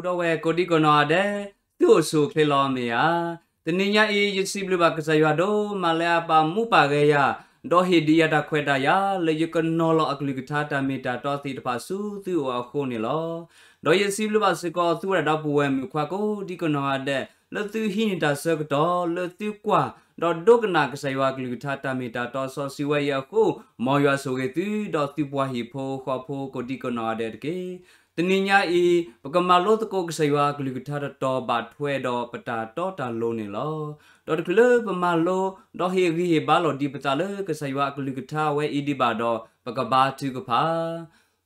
ဒီပုၢ်ဝဲၢ်ကိးဒံကနီၢ်ဂၤဒဲး, သုအိၣ်ဆူၣ်အိၣ်ချ့လီၤမ့ၢ်ဧါ. တနံၤညါအံၤ ယစံးဘျုးဘၣ်ကစၢ်ယွၤဒိၣ်မးလၢအပာ်မူပာ်ဂဲၤယၤ, ဒီးဟ့ၣ်ဒံးယၤတၢ်ခွဲးတၢ်ယာ် လၢယကနီၤလီၤအကလုၢ်ကထါတၢ်မ့ၢ်တၢ်တီသ့ၣ်တဖၣ်ဆူသုအိၣ်အဃိန့ၣ်လီၤ. ဒီးယစံးဘျုးဘၣ်စ့ၢ်ကီးသုဝဲဒၣ်ဒီပုၢ်ဝဲၢ်မုၣ်ခွါကိးဒံကနီၢ်ဂၤဒဲး လၢသုဟံးန့ၢ်တၢ်ဆၢကတီၢ် လၢသုကွၢ် ဒီးဒိကနၣ်ကစၢ်ယွၤအကလုၢ်ကထါတၢ်မ့ၢ်တၢ်တီစီဆှံဝဲအံၤအဃိ, မ်ယွၤဆိၣ်ဂ့ၤသု ဒီးသုပှၤဟံၣ်ဖိဃီဖိကိးဒံကနီၢ်ဂၤဒဲးတက့ၢ်. တနံၤညါအံၤ ပကမၤလိသကိးကစၢ်ယွၤအကလုၢ်ကထါတတီၤဘၣ်ထွဲဒီးပတၢ်တီတၢ်လိၤန့ၣ်လီၤ. ဒီးတချုးလၢပမၤလိ ဒီးဟ့ၣ်ဂံၢ်ဟ့ၣ်ဘါလီၤဒံးပသးလၢကစၢ်ယွၤအကလုၢ်ကထါဝဲအံၤဒံးဘၣ်ဒီး ပကဘါထုကဖၣ်.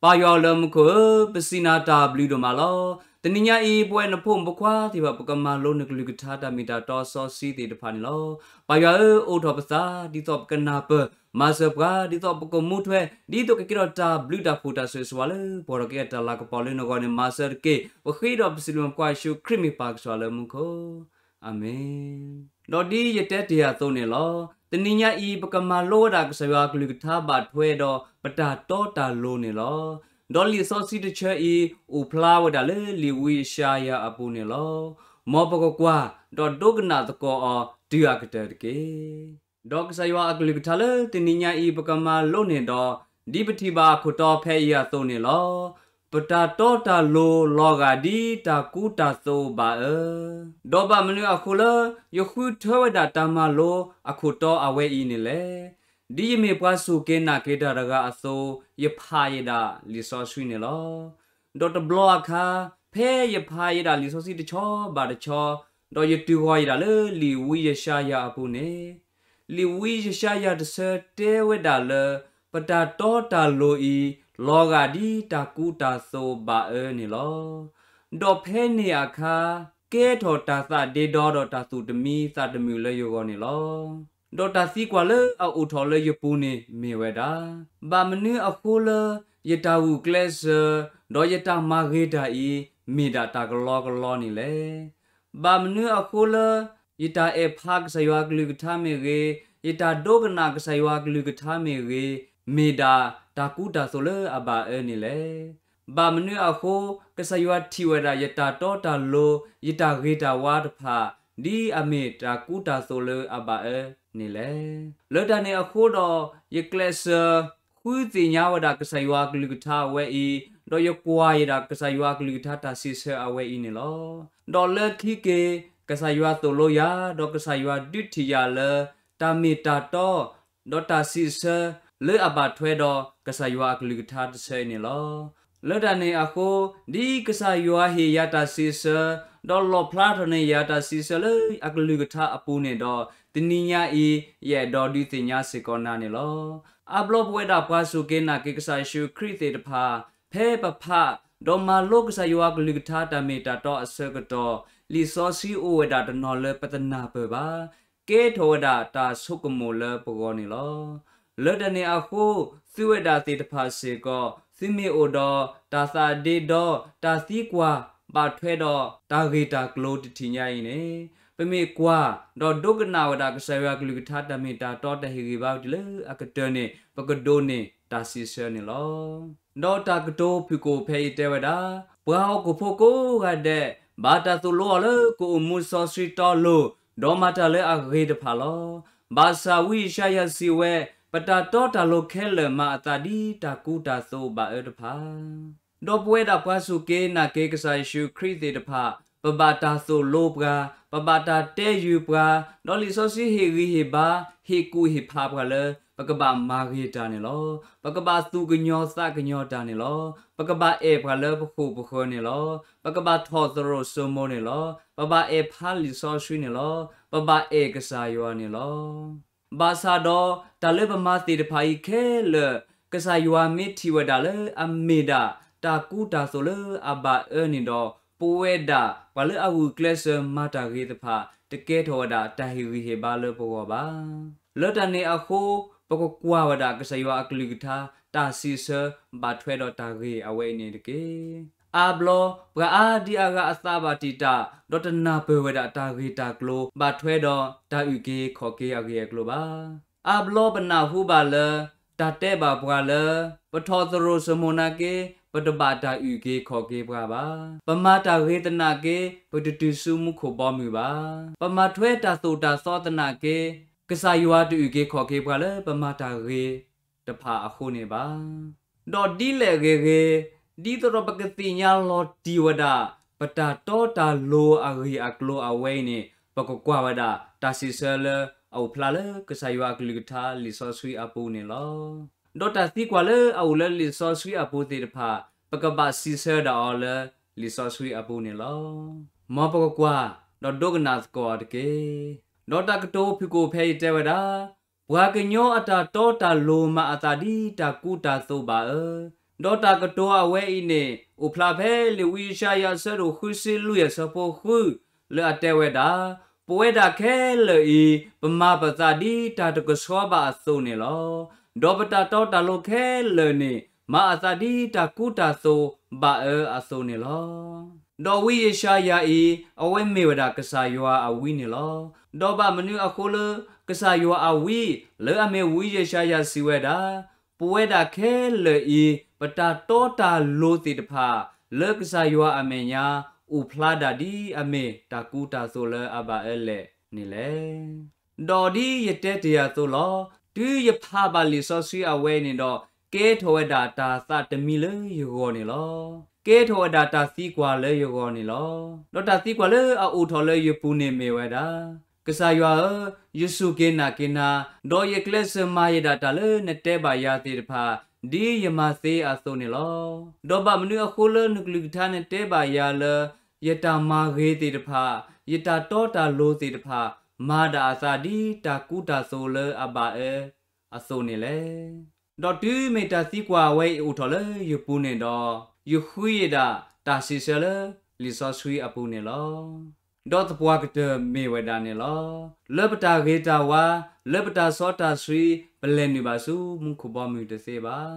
ပၢ်ယွၤလၢမူခိၣ်ဧၢ, ပစံးနၤတၢ်ဘျုးဒိၣ်မးလီၤ. တနံၤညါအံၤ ပဝဲနဖိမုၣ်ဖိခွါသ့ၣ်တဖၣ် ပကမၤလိနကလုၢ်ကထါတၢ်မ့ၢ်တၢ်တီစီဆှံသ့ၣ်တဖၣ်န့ၣ်လီၤ. ပၢ်ယွၤဧၢ, အိးထီၣ်ပသး ဒ်သိးပကနၢ်ပၢၢ်, မၤစၢၤပှၤ ဒ်သိးပကကဲထီၣ်တၢ်ဘျုးတၢ်ဖှိၣ်တၢ်ဆိၣ်ဂ့ၤဆိၣ်ဝါလၢပှၤဒီးကဲထီၣ်တၢ်လၤကပီၤလၢနဂီၢ်န့ၣ် မၤစၢၤတက့ၢ်. ပဃ့ဒီးပစံးဘျုးမုၣ်ဖိခွါယ့ၣ်ၡူးခရံာ်မ့ၢ်ပၢ်ကစၢ်လၢမူခိၣ် အၤမ့ၣ်. ဒီးဒ်ယတဲတ့ၢ်အသိးန့ၣ်လီၤ. တနံၤညါအံၤ ပကမၤလိဝဲဒၣ်ကစၢ်ယွၤအကလုၢ်ကထါဘၣ်ထွဲဒီးပတၢ်တီတၢ်လိၤန့ၣ်လီၤ. ဒီးလံာ်စီဆှံတဆၢအံၤ အိၣ်ဖျါဝဲဒၣ်လၢလံာ်ဝံယၡါယၤအပူၤန့ၣ်လီၤ. မ်ပကကွၢ် ဒီးဒိကနၣ်သကိးအီၤတုၤအကတၢၢ်တက့ၢ်. ဒီးကစၢ်ယွၤအကလုၢ်ကထါလၢတနံၤညါအံၤ ပကမၤလိန့ၣ်ဒီး ဒ်ပထံၣ်ဘၣ်အခိၣ်တီဖဲအံၤအသိးန့ၣ်လီၤ. ပတၢ်တီတၢ်လိၤလီၤဂာ်ဒ်တၢ်ကူတၢ်သိးဘၣ်အၢ, ဒီးဘၣ်မနုၤအဃိလၢ ယဃုထၢဝဲဒၣ်တၢ်မၤလိအခိၣ်တီအဝဲအံၤန့ၣ်လဲၣ်. ဒ်ယမ့ၢ်ပှၤစူၢ်က့ၤနာ်က့ၤတၢ်တဂၤအသိး ယဖးယဒၣ်လံာ်စီဆှံန့ၣ်လီၤ. ဒီးတဘျီအခါ ဖဲယဖးယဒၣ်လံာ်စီဆှံတဆီဘၣ်တဆီ ဒီးယတုၤဃီၤယဒၣ်လၢလံာ်ဝံယၡါယၤအပူၤန့ၣ်, လံာ်ဝံယၡါယၤတဆၢတဲဝဲဒၣ်လၢ ပတၢ်တီတၢ်လိၤအံၤ လီၤဂာ်ဒ်တၢ်ကူတၢ်သိးဘၣ်အၢန့ၣ်လီၤ. ဒီးဖဲန့ၣ်အခါ ကဲထီၣ်တၢ်သးဒ့ဒီဒီးတၢ်သူၣ်တမံသးတမုာ်လၢယဂီၢ်န့ၣ်လီၤ. ဒီးတၢ်သံကွၢ်လၢအအိၣ်ထီၣ်လၢယပူၤန့ၣ်မ့ၢ်ဝဲဒၣ်, ဘၣ်မနုၤအဃိလၢ ယတၢ်ဂုာ်ကျဲးစၢး ဒီးယတၢ်မၤဂ့ၤတၢ်အံၤ မ့ၢ်ဒၣ်တၢ်ကလီကလီန့ၣ်လဲၣ်. ဘၣ်မနုၤအဃိလၢ ယတၢ်အဲၣ်ဖးကစၢ်ယွၤအကလုၢ်ကထါမ့ၢ်ဂ့ၤ, ယတၢ်ဒိကနၣ်ကစၢ်ယွၤအကလုၢ်ကထါမ့ၢ်ဂ့ၤ, မ့ၢ်ဒၣ်တၢ်ကူတၢ်သိးလၢအဘၣ်အၢန့ၣ်လဲၣ်. ဘၣ်မနုၤအဃိ ကစၢ်ယွၤထံၣ်ဝဲဒၣ်ယတၢ်တီတၢ်လိၤ, ယတၢ်ဂ့ၤတၢ်ဝါတဖၣ် ဒ်အမ့ၢ်တၢ်ကူတၢ်သိးလၢအဘၣ်အၢန့ၣ်လဲၣ်. လၢတၢ်န့ၣ်အဃိဒီး ယကျဲးစၢး ဃုသ့ၣ်ညါဝဲဒၣ်ကစၢ်ယွၤအကလုၢ်ကထါအဝဲအံၤ, ဒီးယကွၢ်ယဒၣ်ကစၢ်ယွၤအကလုၢ်ကထါတၢ်စံးဆၢအဝဲအံၤန့ၣ်လီၤ. ဒီးလၢခံက့ၤ ကစၢ်ယွၤသိၣ်လိယၤ, ဒီးကစၢ်ယွၤဒုးထံၣ်ယၤလၢ တၢ်မ့ၢ်တၢ်တီ ဒီးတၢ်စံးဆၢ လၢအဘၣ်ထွဲဒီးကစၢ်ယွၤအကလုၢ်ကထါတဆၢအံၤန့ၣ်လီၤ. လၢတၢ်န့ၣ်အဃိ ဒ်ကစၢ်ယွၤဟ့ၣ်ယၤတၢ်စံးဆၢ, ဒီးလီၣ်ဖျါထီၣ်န့ၢ်ယၤတၢ်စံးဆၢလၢအကလုၢ်ကထါအပူၤန့ၣ်ဒီး တနံၤညါအံၤ ယအဲၣ်ဒိးဒုးသ့ၣ်ညါစ့ၢ်ကီးနၤန့ၣ်လီၤ. အါဘျီပဝဲဒၣ်ပှၤစူၢ်က့ၤနာ်က့ၤကစၢ်ယ့ၣ်ၡူးခရံာ်သ့ၣ်တဖၣ် ဖဲပဖး ဒီးမၤလိကစၢ်ယွၤအကလုၢ်ကထါတၢ်မ့ၢ်တၢ်တီအဆၢကတီၢ် လံာ်စီဆှံအိၣ်ဝဲဒၣ်တနီၤလၢပတနၢ်ပၢၢ်ဘၣ်. ကဲထီၣ်ဝဲဒၣ်တၢ်ဆိကမိၣ်လၢပဂီၢ်န့ၣ်လီၤ. လၢတၢ်န့ၣ်အဃိ သုဝဲဒၣ်သ့ၣ်တဖၣ်စ့ၢ်ကီး သုမ့ၢ်အိၣ်ဒီးတၢ်သးဒ့ဒီ တၢ်သံကွၢ်ဘၣ်ထွဲဒီးတၢ်ဂ့ၢ်တၢ်ကျိၤတထံၣ်ညါအံၤန့ၣ်, ပမ့ၢ်ကွၢ် ဒီးဒိကနၣ်ဝဲဒၣ်ကစၢ်ယွၤအကလုၢ်ကထါတၢ်မ့ၢ်တၢ်တီတၢ်ဟ့ၣ်ဂံၢ်ဘါဝဲတုၤလၢအကတၢၢ်န့ၣ် ပကဒိးန့ၢ်တၢ်စံးဆၢန့ၣ်လီၤ. ဒီးတၢ်ကတိၤဖုၣ်ကိာ်ဖဲအံၤတဲဝဲဒၣ်, ပှၤဟီၣ်ခိၣ်ဖိကိးဂၤဒဲး ဘၣ်တၢ်သိၣ်လိအီၤလၢကအိၣ်မူစီဆှံတီလိၤ, ဒီးမၤတၢ်လၢအဂ့ၤတဖၣ်လီၤ. ဘၣ်ဆၣ်ဝံယၡါယၤစံးဝဲ, ပတၢ်တီတၢ်လိၤခဲလၢာ်မၤအသးဒ်တၢ်ကူတၢ်သိးဘၣ်အၢတဖၣ် ဒီးပဝဲဒၣ်ပှၤစူၢ်က့ၤနာ်က့ၤကစၢ်ယ့ၣ်ၡူးခရံာ်သ့ၣ်တဖၣ် ပဘၣ်တၢ်သိၣ်လိပှၤ, ပဘၣ်တၢ်တဲယုာ်ပှၤ, ဒီးလံာ်စီဆှံဟ့ၣ်ဂံၢ်ဟ့ၣ်ဘါ, ဟ့ၣ်ကူၣ်ဟ့ၣ်ဖးပှၤလၢ ပကဘၣ်မၤဂ့ၤတၢ်န့ၣ်လီၤ. ပကဘၣ်သူၣ်ကညီၤသးကညီၤတၢ်န့ၣ်လီၤ. ပကဘၣ်အဲၣ်ပှၤလၢပဃိာ်ပဃၢၤန့ၣ်လီၤ. ပကဘၣ်ထီၣ်သရိာ်စိမိၤန့ၣ်လီၤ. ပဘၣ်အဲၣ်ဖးလံာ်စီဆှံန့ၣ်လီၤ. ပဘၣ်အဲၣ်ကစၢ်ယွၤန့ၣ်လီၤ. ဘၣ်ဆၣ်ဒီး တၢ်လၢပမၤသ့ၣ်တဖၣ်အံၤခဲလၢာ် ကစၢ်ယွၤမ့ၢ်ထံၣ်ဝဲဒၣ်လၢအမ့ၢ်ဒၣ်တၢ်ကူတၢ်သိးလၢအဘၣ်အၢန့ၣ်ဒီး ပဝဲဒၣ်ပှၤလၢအဂုာ်ကျဲးစၢးမၤတၢ်ဂ့ၤတဖၣ် တကဲထီၣ်ဝဲဒၣ်တၢ်ဟ့ၣ်ဂံၢ်ဟ့ၣ်ဘါလၢပဂီၢ်ဘၣ်. လၢတၢ်န့ၣ်အဃိ ပကကွၢ်ဝဲဒၣ်ကစၢ်ယွၤအကလုၢ်ကထါ တၢ်စံးဆၢဘၣ်ထွဲဒီးတၢ်ဂ့ၢ်အဝဲအံၤန့ၣ်တက့ၢ်. အါဘျီ ပှၤအါဒံအါဂၤအသးဘၣ်တံာ်တာ် ဒီးတနၢ်ပၢၢ်ဝဲဒၣ်တၢ်ဂ့ၢ်တၢ်ကျိၤ ဘၣ်ထွဲဒီးတၢ်အုၣ်က့ၤခီၣ်က့ၤအဂ့ၢ်အကျိၤဘၣ်. အါဘျီပနၢ်ဟူဘၣ်လၢ တၢ်တဲဘၣ်ပှၤလၢ ပထီၣ်သရိာ်စိမိၤနာ်က့ ပတဘၣ်တၢ်အုၣ်က့ၤခီၣ်က့ၤပှၤဘၣ်. ပမၤတၢ်ဂ့ၤသနာ်က့ ပတတုၤဆူမူခိၣ်ဘီမုၢ်ဘၣ်. ပမၤထွဲတၢ်သိၣ်တၢ်သီသနာ်က့ ကစၢ်ယွၤတအုၣ်က့ၤခီၣ်က့ၤပှၤလၢပမၤတၢ်ဂ့ၤတဖၣ်အဃိန့ၣ်ဘၣ်. ဒီးဒ်လဲၣ်ဂ့ၤဂ့ၤ, ဒ်သိးဒီးပကသ့ၣ်ညါလီၤတံၢ်ဝဲဒၣ် ပတၢ်တီတၢ်လိၤအဂ့ၢ်အကျိၤအဝဲအံၤန့ၣ် ပကကွၢ်ဝဲဒၣ်တၢ်စံးဆၢလၢအအိၣ်ဖျါလၢကစၢ်ယွၤအကလုၢ်ကထါလံာ်စီဆှံအပူၤန့ၣ်လီၤ. ဒီးတၢ်သံကွၢ်လၢအအိၣ်လၢလံာ်စီဆှံအပူၤသ့ၣ်တဖၣ် ပကဘၣ်စံးဆၢဒၣ်အီၤလၢလံာ်စီဆှံအပူၤန့ၣ်လီၤ. မ်ပကကွၢ် ဒီးဒိကနၣ်သကိးအီၤတက့ၢ်. ဒီးတၢ်ကတိၤဖုၣ်ကိာ်ဖဲအံၤတဲဝဲဒၣ်, ပှၤကညီအတၢ်တီတၢ်လိၤမၤအသးဒ်တၢ်ကူတၢ်သိးဘၣ်ဧၢ, ဒီးတၢ်ကတိၤအဝဲအံၤန့ၣ် အိၣ်ဖျါဖဲလံာ်ဝံယၡါယၤအဆၢဒိၣ်ဃုဆံလွံၢ်အဆၢဖိဃု လၢအတဲဝဲဒၣ်, ပဝဲဒၣ်ခဲလၢာ်အံၤ ပမၤပသးဒ်တၢ်တကဆှီဘၣ်အသိးန့ၣ်လီၤ. ဒီးပတၢ်တီတၢ်လိၤခဲလၢာ်န့ၣ် မၤအသးဒ်တၢ်ကူတၢ်သိးဘၣ်အၢအသိးန့ၣ်လီၤ. ဒီးဝံယၡါယၤအံၤ အဝဲမ့ၢ်ဝဲဒၣ်ကစၢ်ယွၤအဝံန့ၣ်လီၤ. ဒီးဘၣ်မနုၤအဃိလၢ ကစၢ်ယွၤအဝံ လၢအမ့ၢ်ဝံယၡါယၤစံးဝဲဒၣ်, ပဝဲဒၣ်ခဲလၢာ်အံၤ ပတၢ်တီတၢ်လိၤသ့ၣ်တဖၣ် လၢကစၢ်ယွၤအမဲာ်ညါ အိၣ်ဖျါဒၣ်ဒ်အမ့ၢ်တၢ်ကူတၢ်သိးလၢအဘၣ်အၢလဲၣ်န့ၣ်လဲၣ်. ဒီးဒ်ယတဲတ့ၢ်အသိးလီၤ. တုၤယဖးဘၣ်လံာ်စီဆှံအဝဲအံၤန့ၣ်ဒီး ကဲထီၣ်ဝဲဒၣ်တၢ်သးတမံလၢယဂီၢ်န့ၣ်လီၤ. ကဲထီၣ်ဝဲဒၣ်တၢ်သံကွၢ်လၢယဂီၢ်န့ၣ်လီၤ. ဒီးတၢ်သံကွၢ်လၢအအိၣ်ထီၣ်လၢယပူၤန့ၣ်မ့ၢ်ဝဲဒၣ်, ကစၢ်ယွၤဧၢ, ယစူၢ်က့ၤနာ်က့ၤနၤ, ဒီးယကျဲးစၢးမၤယဒၣ်တၢ်လၢနတဲဘၣ်ယၤသ့ၣ်တဖၣ် ဒ်ယမၤသ့အသိးန့ၣ်လီၤ. ဒီးဘၣ်မနုၤအဃိလၢနကလုၢ်ကထါနတဲဘၣ်ယၤလၢ ယတၢ်မၤဂ့ၤသ့ၣ်တဖၣ်, ယတၢ်တီတၢ်လိၤသ့ၣ်တဖၣ် မၤဒၣ်အသးဒ်တၢ်ကူတၢ်သိးလၢအဘၣ်အၢအသိးန့ၣ်လဲၣ်. ဒီးတုၤမ့ၢ်တၢ်သံကွၢ်အဝဲအံၤအိၣ်ထီၣ်လၢယပူၤန့ၣ်ဒီး, ယဃုယဒၣ်တၢ်စံးဆၢလၢလံာ်စီဆှံအပူၤန့ၣ်လီၤ. ဒီးသပှၢ်ကတၢၢ်မ့ၢ်ဝဲဒၣ်န့ၣ်လီၤ. လၢပတၢ်ဂ့ၤတၢ်ဝါ, လၢပတၢ်စီတၢ်ဆှံ ပလဲၤနုာ်ဘၣ်ဆူမူခိၣ်ဘီမုၢ်တသ့ဘၣ်.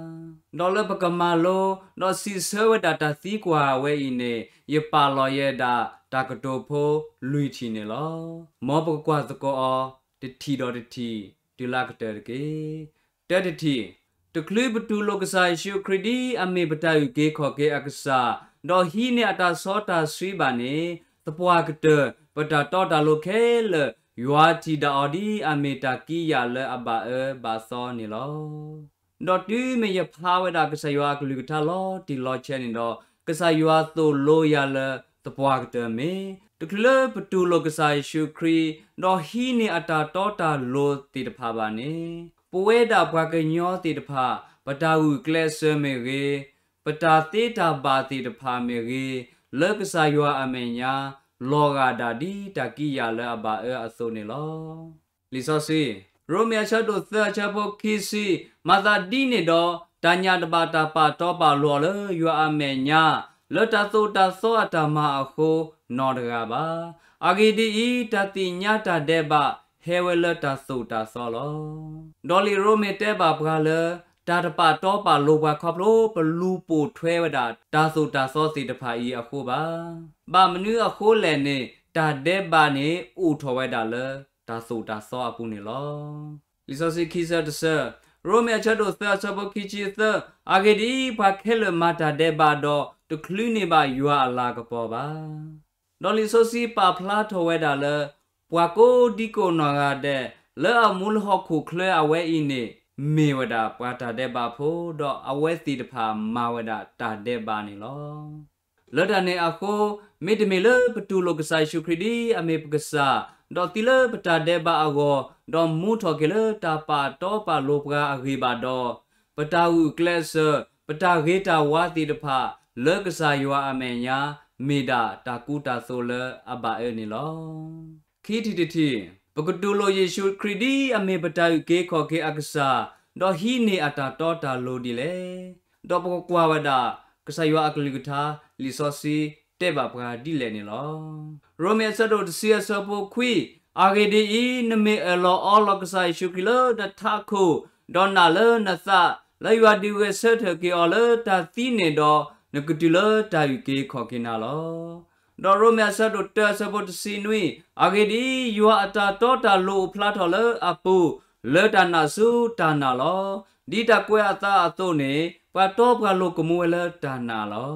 ဒီးလၢပကမၤလိ, ဒီးစံးဆၢဝဲဒၣ်တၢ်သံကွၢ်အဝဲအံၤန့ၣ် ယပာ်လီၤယဲဒၣ်တၢ်ကတိၤဖိလွံၢ်ထံၣ်န့ၣ်လီၤ. မ်ပကကွၢ်သကိးအီၤတထံၣ်ဒီးတထံၣ် တုၤလၢအကတၢၢ်တက့ၢ်. တၢတထံၣ်, တချုးပတူၢ်လိာ်ကစၢ်ယ့ၣ်ၡူးခရံာ်ဒ်အမ့ၢ်ပတၢ်အုၣ်က့ၤခီၣ်က့ၤအကစၢ်, ဒီးဟံးန့ၢ်အတၢ်စီတၢ်ဆှံဘၣ်န့ၣ်, သပှၢ်ကတၢၢ် ပတၢ်တီတၢ်လိၤခဲလၢာ် ယွၤထံၣ်ဒၣ်အီၤဒ်အမ့ၢ်တၢ်ကံးယာ်လၢအဘၣ်အၢဘၣ်သီန့ၣ်လီၤ. ဒီးတုၤမ့ၢ်ယဖးဝဲဒၣ်ကစၢ်ယွၤအကလုၢ်ကထါလီၤတံၢ်လီၤဆဲးန့ၣ်ဒီး, ကစၢ်ယွၤသိၣ်လိယၤလၢသပှၢ်ကတၢၢ်မ့ၢ် တချုးလၢပတူၢ်လိာ်ကစၢ်ယ့ၣ်ၡူးခရံာ်, ဒီးဟံးန့ၢ်အတၢ်တီတၢ်လိၤသ့ၣ်တဖၣ်ဘၣ်န့ၣ်, ပဝဲဒၣ်ပှၤကညီသ့ၣ်တဖၣ် ပတၢ်ဂုာ်ကျဲးစၢးမ့ၢ်ဂ့ၤ, ပတၢ်သ့တၢ်ဘၣ်သ့ၣ်တဖၣ်မ့ၢ်ဂ့ၤ, လၢကစၢ်ယွၤအမဲာ်ညါ လီၤဂာ်ဒၣ်ဒ်တၢ်ကံးယာ်လၢအဘၣ်အၢအသိးန့ၣ်လီၤ. လံာ်စီဆှံ, ရိမ့ၤအဆၢဒိၣ်သၢအဆၢဖိခံဆံ, မၤသးဒ်န့ၣ်ဒီး, တၢ်ညၣ်တဘၣ်တၢ်ပာ်တီပာ်လိၤအီၤလၢယွၤအမဲာ်ညါ, လၢတၢ်သိၣ်တၢ်သီအတၢ်မၤအဃိနီတဂၤဘၣ်. အဂ့ၢ်ဒ်အံၤ, တၢ်သ့ၣ်ညါတၢ်ဒဲးဘးဟဲဝဲလၢတၢ်သိၣ်တၢ်သီလီၤ. ဒီးလံာ်ရိမ့ၤတဲဘၣ်ပှၤလၢ တၢ်တပာ်တီပာ်လိၤပှၤခီဖျိ ပလူၤပိာ်ထွဲဝဲဒၣ်တၢ်သိၣ်တၢ်သီသ့ၣ်တဖၣ်အံၤအဃိဘၣ်. ဘၣ်မနုၤအဃိလဲၣ်န့ၣ်, တၢ်ဒဲးဘးန့ၣ်အိၣ်ထီၣ်ဝဲဒၣ်လၢတၢ်သိၣ်တၢ်သီအပူၤန့ၣ်လီၤ. လံာ်စီဆှံခံဆၢတဆၢ, ရိမ့ၤအဆၢဒိၣ်သၢအဆၢဖိခံဆံသၢ, အဂ့ၢ်ဒ်အံၤ, ပှၤခဲလၢာ်မၤတၢ်ဒဲးဘးဒီး တချုးန့ၢ်ဘၣ်ယွၤအလၤကပီၤဘၣ်. ဒီးလံာ်စီဆှံပာ်ဖျါထီၣ်ဝဲဒၣ်လၢ ပှၤကိးဒံကိးနီၢ်ဂၤဒဲး လၢအမူလၢဟီၣ်ခိၣ်ချၢအဝဲအံၤန့ၣ် မ့ၢ်ဝဲဒၣ်ပှၤတၢ်ဒဲးဘးဖိ, ဒီးအဝဲသ့ၣ်တဖၣ်မၤဝဲဒၣ်တၢ်ဒဲးဘးန့ၣ်လီၤ. လၢတၢ်န့ၣ်အဃိ, မ့တမ့ၢ်လၢပတူၢ်လိာ်ကစၢ်ယ့ၣ်ၡူးခရံာ်ဒ်အမ့ၢ်ပကစၢ်, ဒီးသံလၢပတၢ်ဒဲးဘးအဂီၢ်, ဒီးမူထီၣ်က့ၤလၢတၢ်ပာ်တီပာ်လိၤပှၤအဂ့ၢ်ဘၣ်ဒီး, ပတၢ်ဂုာ်ကျဲးစၢး, ပတၢ်ဂ့ၤတၢ်ဝါသ့ၣ်တဖၣ် လၢကစၢ်ယွၤအမဲာ်ညါ မ့ၢ်ဒၣ်တၢ်ကူတၢ်သိးလၢအဘၣ်အၢန့ၣ်လီၤ. ခံထံၣ်တထံၣ်, ပကတူၢ်လိာ်ယ့ၣ်ၡူးခရံာ်ဒ်အမ့ၢ်ပတၢ်အုၣ်က့ၤခီၣ်က့ၤအကစၢ်, ဒီးဟံးန့ၢ်အတၢ်တီတၢ်လိၤဒ်လဲၣ်. ဒီးပကကွၢ်ဝဲဒၣ် ကစၢ်ယွၤအကလုၢ်ကထါ လံာ်စီဆှံတဲဘၣ်ပှၤဒ်လဲၣ်န့ၣ်လီၤ. ရိမ့ၤအဆၢဒိၣ်တဆံအဆၢဖိခွံ, အဂ့ၢ်ဒ်အံၤ, နမ့ၢ်အၢၣ်လီၤအီလီၤကစၢ်ယ့ၣ်ၡူးခရံာ်လၢနထးခိၣ်, ဒီးနာ်လၢနသး, လၢယွၤဒုးဂဲၤဆၢထၢၣ်က့ၤအီၤလၢတၢ်သံန့ၣ်ဒီး, နကတုၤလၢတၢ်အုၣ်က့ၤခီၣ်က့ၤနၤလီၤ. ဒီးရိမ့ၤအဆၢဒိၣ်တၢအဆၢဖိတဆံနွံ, အဂ့ၢ်ဒ်အံၤ, ယွၤအတၢ်တီတၢ်လိၤအိၣ်ဖျါထီၣ်လၢအပူၤ, လၢတၢ်နာ်ဆူတၢ်နာ်လီၤ. ဒ်တၢ်ကွဲးအသးအသိးန့ၣ်, ပှၤတီပှၤလိၤကမူဝဲလၢတၢ်နာ်လီၤ.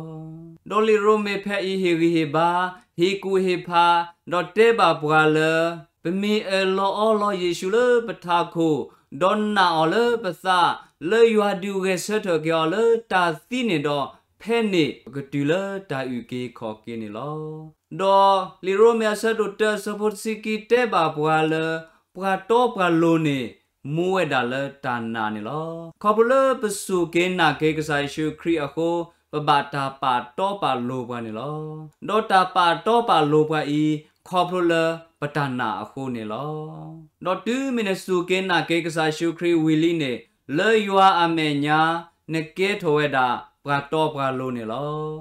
ဒီးလံာ်ရိမ့ၤဖဲအံၤဟ့ၣ်ဂံၢ်ဟ့ၣ်ဘါ, ဟ့ၣ်ကူၣ်ဟ့ၣ်ဖး, ဒီးတဲဘၣ်ပှၤလၢ ပမ့ၢ်အၢၣ်လီၤအီလီၤယ့ၣ်ၡူးလၢပထးခိၣ်, ဒီးနာ်အီၤလၢပသး, လၢယွၤဒုးဂဲၤဆၢထၢၣ်က့ၤအီၤလၢတၢ်သံန့ၣ်ဒီး, ဖဲန့ၣ်ပကတုၤလၢတၢ်အုၣ်က့ၤခီၣ်က့ၤန့ၣ်လီၤ. ဒီးလံာ်ရိမ့ၤအဆၢဒိၣ်တၢအဆၢဖိတဆံခံတဲဘၣ်ပှၤလၢ ပှၤတီပှၤလိၤန့ၣ် မူဝဲဒၣ်လၢတၢ်နာ်န့ၣ်လီၤ. ခီဖျိလၢပစူၢ်က့ၤနာ်က့ၤကစၢ်ယ့ၣ်ၡူးခရံာ်အဃိ, ပဘၣ်တၢ်ပာ်တီပာ်လိၤပှၤန့ၣ်လီၤ. ဒီးတၢ်ပာ်တီပာ်လိၤပှၤအံၤ, ခီဖျိလၢပတၢ်နာ်အဃိန့ၣ်လီၤ. ဒီးတုၤမ့ၢ်နစူၢ်က့ၤနာ်က့ၤကစၢ်ယ့ၣ်ၡူးခရံာ်ဝံၤလံန့ၣ်, လၢယွၤအမဲာ်ညါ, နကဲထီၣ်ဝဲဒၣ်ပှၤတီပှၤလိၤန့ၣ်လီၤ.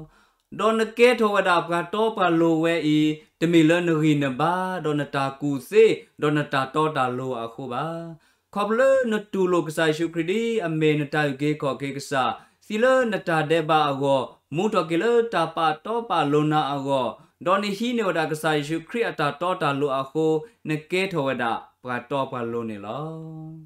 ဒီးနကဲထီၣ်ဝဲဒၣ်ပှၤတီပှၤလိၤဝဲအံၤ, တမ့ၢ်လၢနဂံၢ်နဘါ, ဒီးနတၢ်ကူၣ်သ့, ဒီးနတၢ်တီတၢ်လိၤအဃိဘၣ်. ခီဖျိလၢနတူၢ်လိာ်ကစၢ်ယ့ၣ်ၡူးခရံာ်ဒ်အမ့ၢ်နတၢ်အုၣ်က့ၤခီၣ်က့ၤကစၢ်, သံလၢနတၢ်ဒဲးဘးအဂီၢ်, မူထီၣ်က့ၤလၢတၢ်ပာ်တီပာ်လိၤနၤအဂီၢ်, ဒီးနဟံးန့ၢ်ဝဲဒၣ်ကစၢ်ယ့ၣ်ၡူးခရံာ်အတၢ်တီတၢ်လိၤအဃိ, နကဲထီၣ်ဝဲဒၣ်ပှၤတီပှၤလိၤန့ၣ်လီၤ.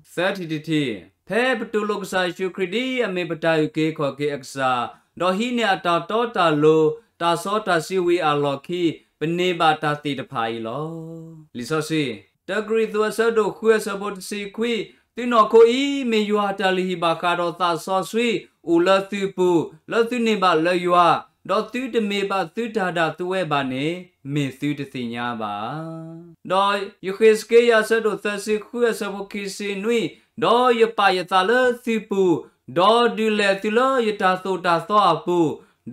သၢထံၣ်တထံၣ်, ဖဲပတူၢ်လိာ်ကစၢ်ယ့ၣ်ၡူးခရံာ်ဒ်အမ့ၢ်ပတၢ်အုၣ်က့ၤခီၣ်က့ၤအကစၢ်, ဒီးဟံးန့ၢ်အတၢ်တီတၢ်လိၤ, တၢ်စီတၢ်ဆှံဝံၤအလီၢ်ခံ, ပန့ၢ်ဘၣ်တၢ်သ့ၣ်တဖၣ်အံၤလီၤ. လံာ်စီဆှံ, တၢကရံၣ်သူးအဆၢဒိၣ်ဃုအဆၢဖိတဆံခွံ, သုနီၢ်ခိအံၤ မ့ၢ်ယွၤအတၢ်လုၢ်ဟံၣ်ဘၣ်ဃးဒီးသးစီဆှံ, အိၣ်လၢသုပူၤ, လၢသုန့ၢ်ဘၣ်လၢယွၤ, ဒီးသုတမ့ၢ်ဘၣ်သုတၢ်ဒၣ်သုဝဲဘၣ်န့ၣ်, မ့ၢ်သုတသ့ၣ်ညါဘၣ်ဧါ. ဒီးယဃ့းစက့ယၤအဆၢဒိၣ်သၢဆံဃုအဆၢဖိခံဆံနွံ, ဒီးယပာ်ယသးလၢသုပူၤ, ဒီးဒုးလဲၤသုလၢယတၢ်သိၣ်တၢ်သီအပူ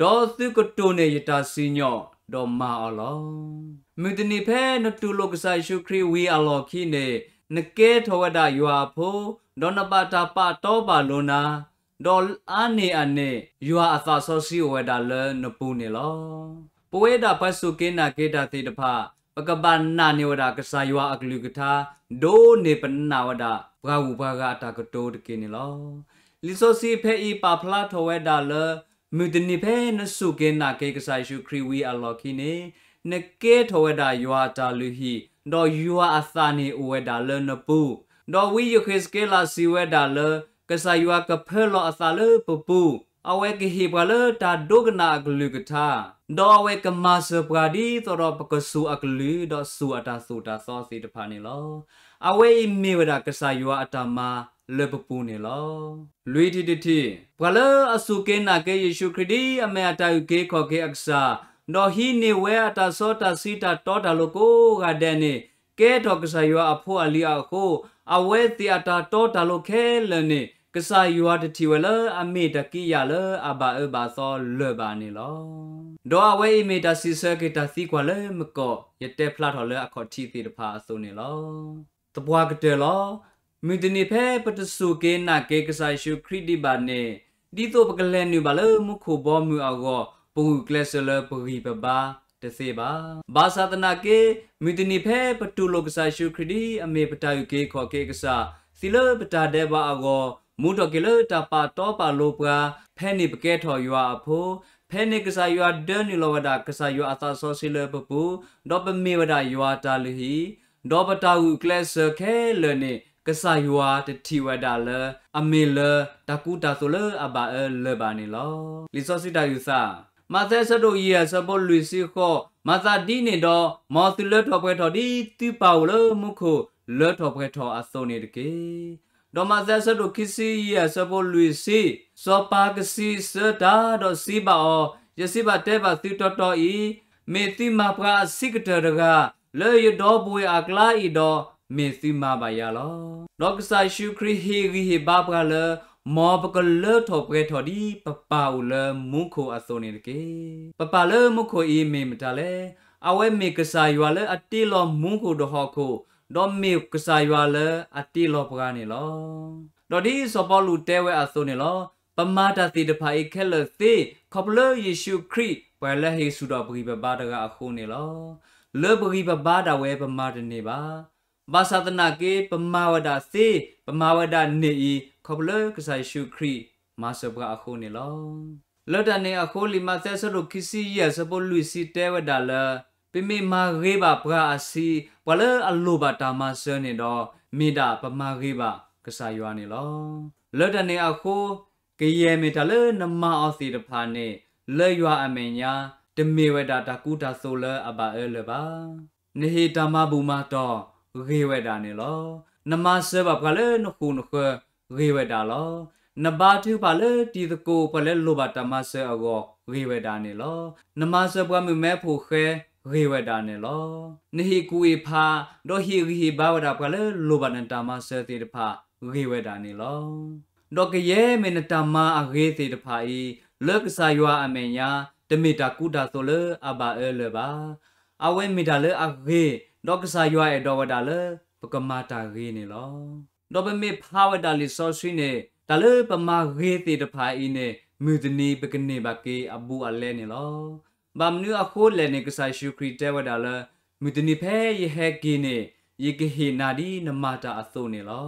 ၤ, ဒီးသုကတိၢ်န့ၢ်ယတၢ်စံၣ်ညီၣ်, ဒီးမၤအီၤလီၤ. မုၢ်တနံၤဖဲနတူၢ်လိာ်ကစၢ်ယ့ၣ်ၡူးခရံာ်ဝံၤအလီၢ်ခံန့ၣ်, နကဲထီၣ်ဝဲဒၣ်ယွၤအဖိ, ဒီးနဘၣ်တၢ်ပာ်တီပာ်လိၤနၤ, ဒီးအါန့ၢ်အန့ၣ် ယွၤအသးစီဆှံအိၣ်ဝဲဒၣ်လၢနပူၤန့ၣ်လီၤ. ပဝဲဒၣ်ပှၤစူၢ်က့ၤနာ်က့ၤတၢ်သ့ၣ်တဖၣ်, ပကဘၣ်နာ်န့ၢ်ဝဲဒၣ်ကစၢ်ယွၤအကလုၢ်ကထါ, ဒိၣ်န့ၢ်ပနာ်ဝဲဒၣ်ပှၤဂုၤပှၤဂၤအတၢ်ကတိၤတက့ၢ်န့ၣ်လီၤ. လံာ်စီဆှံဖဲအံၤပာ်ဖျါထီၣ်ဝဲဒၣ်လၢ, မုၢ်တနံၤဖဲနစူၢ်က့ၤနာ်က့ၤကစၢ်ယ့ၣ်ၡူးခရံာ်ဝံၤအလီၢ်ခံန့ၣ်, နကဲထီၣ်ဝဲဒၣ်ယွၤအတၢ်လုၢ်ဟံၣ်, ဒီးယွၤအသးန့ၣ်အိၣ်ဝဲဒၣ်လၢနပူၤ, ဒီးဝံယဃ့းစက့လးစံးဝဲဒၣ်လၢ, ကစၢ်ယွၤကဖၢလီၤအသးလၢပပူၤ, အဝဲကဟ့ၣ်ပှၤလၢတၢ်ဒိကနၣ်အကလုၢ်ကထါ, ဒီးအဝဲကမၤစၢၤပှၤဒ်သိးဒီးပကစိာ်အကလုၢ်ဒီးစိာ်အတၢ်သိၣ်တၢ်သီသ့ၣ်တဖၣ်န့ၣ်လီၤ. အဝဲအံၤမ့ၢ်ဝဲဒၣ်ကစၢ်ယွၤအတၢ်မၤလၢပပူၤန့ၣ်လီၤ. လွံၢ်ထံၣ်တထံၣ်, ပှၤလၢအစူၢ်က့ၤနာ်က့ၤယ့ၣ်ၡူးခရံာ်ဒ်အမ့ၢ်အတၢ်အုၣ်က့ၤခီၣ်က့ၤအကစၢ်, ဒီးဟံးန့ၢ်ဝဲအတၢ်စီတၢ်ဆှံတၢ်တီတၢ်လိၤကိးဂၤဒဲးန့ၣ်, ကဲထီၣ်ကစၢ်ယွၤအဖိအလံၤအဃိ, အဝဲသ့ၣ်အတၢ်တီတၢ်လိၤခဲလၢာ်န့ၣ်, ကစၢ်ယွၤတထံၣ်ဝဲလၢအမ့ၢ်တၢ်ကံးယာ်လၢအဘၣ်အၢဘၣ်သီလၢၤဘၣ်န့ၣ်လီၤ. ဒီးအဝဲအံၤမ့ၢ်တၢ်စံးဆၢက့ၤတၢ်သံကွၢ်လၢမုၢ်ကီၢ် ယတဲဖျါထီၣ်လၢအခီၣ်ထံးသ့ၣ်တဖၣ်အသိးန့ၣ်လီၤ. သပှၢ်ကတၢၢ်လီၤ. မုၢ်တနံၤဖဲပတစူၢ်က့ၤနာ်က့ၤကစၢ်ယ့ၣ်ၡူးခရံာ်ဒံးဘၣ်န့ၣ်, ဒ်သိးပကလဲၤနုာ်ဘၣ်လၢမူခိၣ်ဘီမုၢ်အဂီၢ်, ပဂုာ်ကျဲးစၢးလၢပဂံၢ်ပဘါတသ့ဘၣ်. ဘၣ်ဆၣ်သနာ်က့, မုၢ်တနံၤဖဲပတူၢ်လိာ်ကစၢ်ယ့ၣ်ၡူးခရံာ်ဒ်အမ့ၢ်ပတၢ်အုၣ်က့ၤခီၣ်က့ၤအကစၢ်, သံလၢပတၢ်ဒဲးဘးအဂီၢ်, မူထီၣ်က့ၤလၢတၢ်ပာ်တီပာ်လိၤပှၤ, ဖဲန့ၣ်ပကဲထီၣ်ယွၤအဖိ, ဖဲန့ၣ်ကစၢ်ယွၤဒၢနုာ်လီၤဝဲဒၣ်ကစၢ်ယွၤအသးစီဆှံလၢပပူၤ, ဒီးပမ့ၢ်ဝဲဒၣ်ယွၤအတၢ်လုၢ်ဟံၣ်, ဒီးပတၢ်ဂုာ်ကျဲးစၢးခဲလၢာ်န့ၣ်, ကစၢ်ယွၤတထံၣ်ဝဲဒၣ်လၢအမ့ၢ်လၢတၢ်ကူတၢ်သိးလၢအဘၣ်အၢလၢၤဘၣ်န့ၣ်လီၤ. လံာ်စီဆှံတၢ်အုၣ်သး, မးသဲအဆၢဒိၣ်ယဲၢ်အဆၢဖိလွံၢ်ဆံဃိး, မၤသးဒ်န့ၣ်ဒီး, မ်သုလၢထီၣ်ပှဲၤထီၣ်ဒ်သုပၢ်အိၣ်လၢမူခိၣ်လၢထီၣ်ပှဲၤထီၣ်အသိးန့ၣ်တက့ၢ်. ဒီးမးသဲအဆၢဒိၣ်ခံဆံယဲၢ်အဆၢဖိလွံၢ်ဆံ, စီၤပၤကစံးဆၢတၢ်ဒီးစံးဘၣ်အီၤ, ယစံးဘၣ်တဲဘၣ်သုတီတီအံၤ, မ့ၢ်သုမၤပှၤအဆံးကတၢၢ်တဂၤ, လၢယဒီပုၢ်ဝဲၢ်အကျါအံၤဒီး, မ့ၢ်သုမၤဘၣ်ယၤလီၤ. ဒီးကစၢ်ယ့ၣ်ၡူးခရံာ်ဟ့ၣ်ဂံၢ်ဟ့ၣ်ဘါပှၤလၢ, မ်ပကလၢထီၣ်ပှဲၤထီၣ်ဒ်ပပၢ်အိၣ်လၢမူခိၣ်အသိးန့ၣ်တက့ၢ်. ပပၢ်လၢမူခိၣ်အံၤမ့ၢ်မတၤလဲၣ်. အဝဲမ့ၢ်ကစၢ်ယွၤလၢအတ့လီၤမူခိၣ်ဒီးဟီၣ်ခိၣ်, ဒီးမ့ၢ်ကစၢ်ယွၤလၢအတ့လီၤပှၤန့ၣ်လီၤ. ဒီးဒ်စီၤပီလူးတဲဝဲအသိးန့ၣ်လီၤ. ပမၤတၢ်သ့ၣ်တဖၣ်အံၤခဲလၢာ်သ့, ခီဖျိလၢယ့ၣ်ၡူးခရံာ် ပှၤလၢဟ့ၣ်ဆူၣ်ထီၣ်ပဂံၢ်ပဘါတဂၤအဃိန့ၣ်လီၤ. လၢပဂံၢ်ပဘါဒၣ်ဝဲပမၤတန့ၢ်ဘၣ်. ဘၣ်ဆၣ်သနာ်က့ ပမၤဝဲဒၣ်သ့, ပမၤဝဲဒၣ်န့ၢ်အံၤ, ခီဖျိလၢကစၢ်ယ့ၣ်ၡူးခရံာ်မၤစၢၤပှၤအဃိန့ၣ်လီၤ. လၢတၢ်န့ၣ်အဃိ လံာ်မးသဲအဆၢဒိၣ်ခံဆံယဲၢ်အဆၢဖိလွံၢ်ဆံတဲဝဲဒၣ်လၢ, ပမ့ၢ်မၤဂ့ၤဘၣ်ပှၤအဆံး, ပှၤလၢအလိၣ်ဘၣ်တၢ်မၤစၢၤန့ၣ်ဒီး, မ့ၢ်ဒၣ်ပမၤဂ့ၤဘၣ်ကစၢ်ယွၤန့ၣ်လီၤ. လၢတၢ်န့ၣ်အဃိ, ကယဲၢ်မ့ၢ်တၢ်လၢနမၤအီၤသ့ၣ်တဖၣ်န့ၣ် လၢယွၤအမဲာ်ညါ တမ့ၢ်ဝဲဒၣ်တၢ်ကူတၢ်သိးလၢအဘၣ်အၢလၢၤဘၣ်. နဟ့ၣ်တၢ်မၤဘူၣ်မၤတီၢ် ဂ့ၤဝဲဒၣ်န့ၣ်လီၤ. နမၤစၢၤဘၣ်ပှၤလၢနဃိာ်နဃၢၤ ဂ့ၤဝဲဒၣ်လီၤ. နဘါထုကဖၣ်လၢတံၤသကိး ပှၤလၢလိၣ်ဘၣ်တၢ်မၤစၢၤအဂီၢ် ဂ့ၤဝဲဒၣ်န့ၣ်လီၤ. နမၤစၢၤပှၤမုၣ်မဲဖိဃဲ ဂ့ၤဝဲဒၣ်န့ၣ်လီၤ. နဟ့ၣ်ကူၣ်အ့ၣ်ဖး ဒီးဟ့ၣ်ဂံၢ်ဟ့ၣ်ဘါဝဲဒၣ်ပှၤလၢလိၣ်ဘၣ်နတၢ်မၤစၢၤသ့ၣ်တဖၣ် ဂ့ၤဝဲဒၣ်န့ၣ်လီၤ. ဒီးကယဲၢ်မ့ၢ်နတၢ်မၤအဂ့ၤသ့ၣ်တဖၣ်အံၤ လၢကစၢ်ယွၤအမဲာ်ညါ တမ့ၢ်တၢ်ကူတၢ်သိးလၢအဘၣ်အၢလၢၤဘၣ်. အဝဲမ့ၢ်တၢ်လၢအဂ့ၤ, ဒီးကစၢ်ယွၤအဲၣ်ဒိးဝဲဒၣ်လၢ ပကမၤတၢ်ဂ့ၤန့ၣ်လီၤ. ဒီးပမ့ၢ်ဖးဝဲဒၣ်လံာ်စီဆှံန့ၣ် တၢ်လၢပမၤဂ့ၤသ့ၣ်တဖၣ်အံၤန့ၣ် မုၢ်တနံၤပကန့ၢ်ဘၣ်က့ၤအဘူးအလဲန့ၣ်လီၤ. ဘၣ်မနုၤအဃိလဲၣ်န့ၣ် ကစၢ်ယ့ၣ်ၡူးခရံာ်တဲဝဲဒၣ်လၢ မုၢ်တနံၤဖဲယဟဲက့ၤန့ၣ် ယကဟ့ၣ်နၤဒ်နမၤတၢ်အသိးန့ၣ်လီၤ.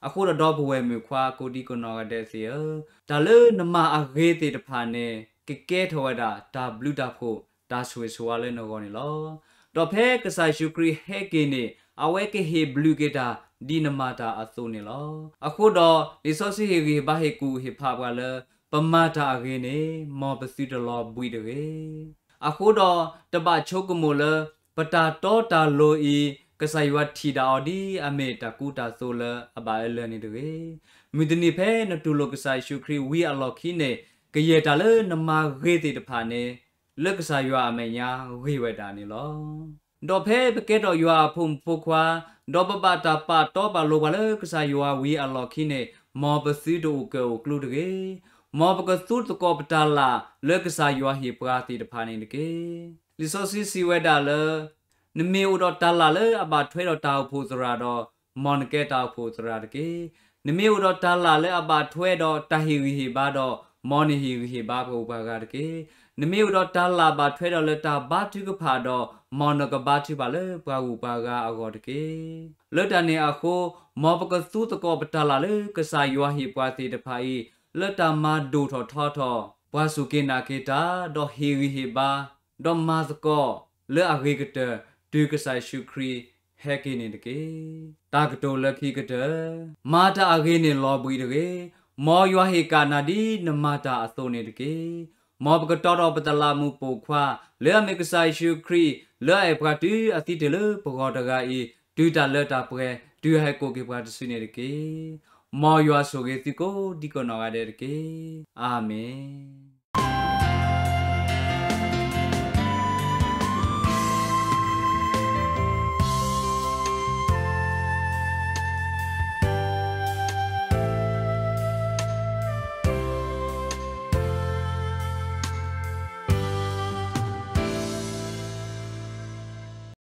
အဃိဒီးဒီပုၢ်ဝဲၢ်မုၣ်ခွါကိးဒံကိးနီၢ်ဂၤဒဲးသ့ၣ်ဧၢ, တၢ်လၢနမၤအဂ့ၤသ့ၣ်တဖၣ်န့ၣ် ကကဲထီၣ်ဝဲဒၣ်တၢ်ဘျုးတၢ်ဖှိၣ် တၢ်ဆိၣ်ဂ့ၤဆိၣ်ဝါလၢနဂီၢ်န့ၣ်လီၤ. ဒီးဖဲကစၢ်ယ့ၣ်ၡူးခရံာ်ဟဲက့ၤန့ၣ် အဝဲကဟ့ၣ်ဘျုးက့ၤတၢ်ဒ်နမၤတၢ်အသိးန့ၣ်လီၤ. အဃိဒီး လံာ်စီဆှံဟ့ၣ်ဂံၢ်ဟ့ၣ်ဘါဟ့ၣ်ကူၣ်ဟ့ၣ်ဖးပှၤလၢ ပမၤတၢ်အဂ့ၤန့ၣ် မ်ပသုတလီၤဘှံးတဂ့ၤ. အဃိဒီး တဘၣ်ဆိကမိၣ်လၢ ပတၢ်တီတၢ်လိၤအံၤ ကစၢ်ယွၤထံၣ်ဒၣ်အီၤဒ်အမ့ၢ်တၢ်ကူတၢ်သိးလၢအဘၣ်အၢလၢၤန့ၣ်တဂ့ၤ. မုၢ်တနံၤဖဲနတူၢ်လိာ်ကစၢ်ယ့ၣ်ၡူးခရံာ်ဝံၤအလီၢ်ခံန့ၣ် ကယဲၢ်တၢ်လၢနမၤဂ့ၤသ့ၣ်တဖၣ်န့ၣ် လၢကစၢ်ယွၤအမဲာ်ညါဂ့ၤဝဲဒၣ်န့ၣ်လီၤ. ဒီးဖဲပကဲထီၣ်ယွၤအဖိမုၣ်ဖိခွါ, ဒီးပဘၣ်တၢ်ပာ်တီပာ်လိၤပှၤလၢကစၢ်ယွၤဝံၤအလီၢ်ခံန့ၣ် မ်ပသုတအိၣ်ကၢၣ်အိၣ်ကျူတဂ့ၤ. မ်ပကသူသကိးပတၢ်လၢ်လၢကစၢ်ယွၤဟ့ၣ်ပှၤသ့ၣ်တဖၣ်န့ၣ်တက့ၢ်. လံာ်စီဆှံစံးဝဲဒၣ်လၢ နမ့ၢ်အိၣ်ဒီးတၢ်လၢ်လၢအဘၣ်ထွဲဒီးတၢ်အိၣ်ဖှိၣ်သရၣ်ဒီး, မ်နကဲတၢ်အိၣ်ဖှိၣ်သရၣ်တက့ၢ်. နမ့ၢ်အိၣ်ဒီးတၢ်လၢ်လၢအဘၣ်ထွဲဒီးတၢ်ဟ့ၣ်ဂံၢ်ဟ့ၣ်ဘါဒီး, မ်နဟ့ၣ်ဂံၢ်ဟ့ၣ်ဘါပှၤဂုၤပှၤဂၤတက့ၢ်. နမ့ၢ်အိၣ်ဒီးတၢ်လၢ်ဘၣ်ထွဲဒီးလၢတၢ်ဘါထုကဖၣ်ဒီး, မ်နကဘါထုကဖၣ်လၢပှၤဂုၤပှၤဂၤအဂီၢ်တက့ၢ်. လၢတၢ်န့ၣ်အဃိ, မ်ပကသူသကိးပတၢ်လၢ်လၢကစၢ်ယွၤဟ့ၣ်ပှၤသ့ၣ်တဖၣ်အံၤ, လၢတၢ်မၤဒိၣ်ထီၣ်ထီထီၣ်, ပှၤစူၢ်က့ၤနာ်က့ၤတၢ်, ဒီးဟ့ၣ်ဂံၢ်ဟ့ၣ်ဘါ, ဒီးမၤသကိးလၢအဂ့ၤကတၢၢ်, တုၤကစၢ်ယ့ၣ်ၡူးခရံာ်ဟဲက့ၤန့ၣ်တက့ၢ်. တၢ်ကတိၤလၢခံကတၢၢ်, မၤတၢ်အဂ့ၤန့ၣ်လီၤဘှံးတဂ့ၤ. မ်ယွၤဟ့ၣ်ကၣ်နၤဒ်နမၤတၢ်အသိးန့ၣ်တက့ၢ်. မ်ပကတီဒီးပတလးမူးပိာ်ခွါ, လၢအမ့ၢ်ကစၢ်ယ့ၣ်ၡူးခရံာ်, လၢအအဲၣ်ပှၤတုၤအသံတ့ၢ်လၢပဂီၢ်တဂၤအံၤ, တုၤတၢ်လၢတၢ်ပှဲၤ, တုၤအဟဲကိးက့ၤပှၤတစုန့ၣ်တက့ၢ်. မ်ယွၤဆိၣ်ဂ့ၤသုကိးဒံကိးနီၢ်ဂၤဒဲးတက့ၢ်. အၤမ့ၣ်.